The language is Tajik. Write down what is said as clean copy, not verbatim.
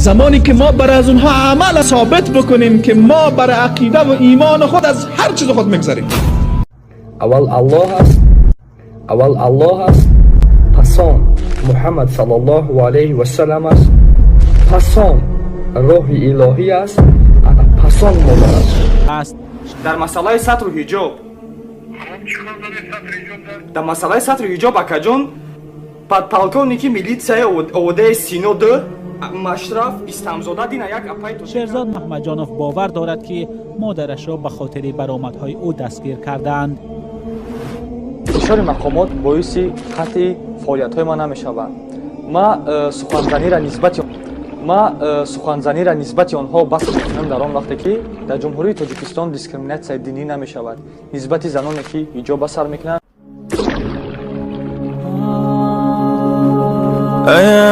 Замоне ки мо бар аз онҳо амал собит бикунем, ки мо бар ақида ва имони худ аз ҳар чиз худ мегзарем. Аввал Аллоҳ аст, аввал Аллоҳ аст, пасон Муҳаммад саллаллоҳу алайҳи васалам аст, пасон роҳи илоҳӣ аст, ана пасон модар аст. Аст. Дар масъалаи сатру ҳиҷоб, дар масъалаи сатру ҳиҷоб, акаҷон, подполковники милитсияи ОВД Сино д Машраф Истамзода дина як апай. Шерзод Маҳмадҷонов бовар дорад, ки модарашро ба хотири баромадҳои ӯ дастгир кардаанд. Фишори мақомот боиси қатъи фаъолиятҳои ман намешаванд. Ма суханзанира нисбати онҳо бас мекунам дар он вақте ки дар Ҷумҳурии Тоҷикистон дискриминатсияи динӣ намешавад нисбати заноне, ки ҳиҷоб ба сар мекунанд. أيا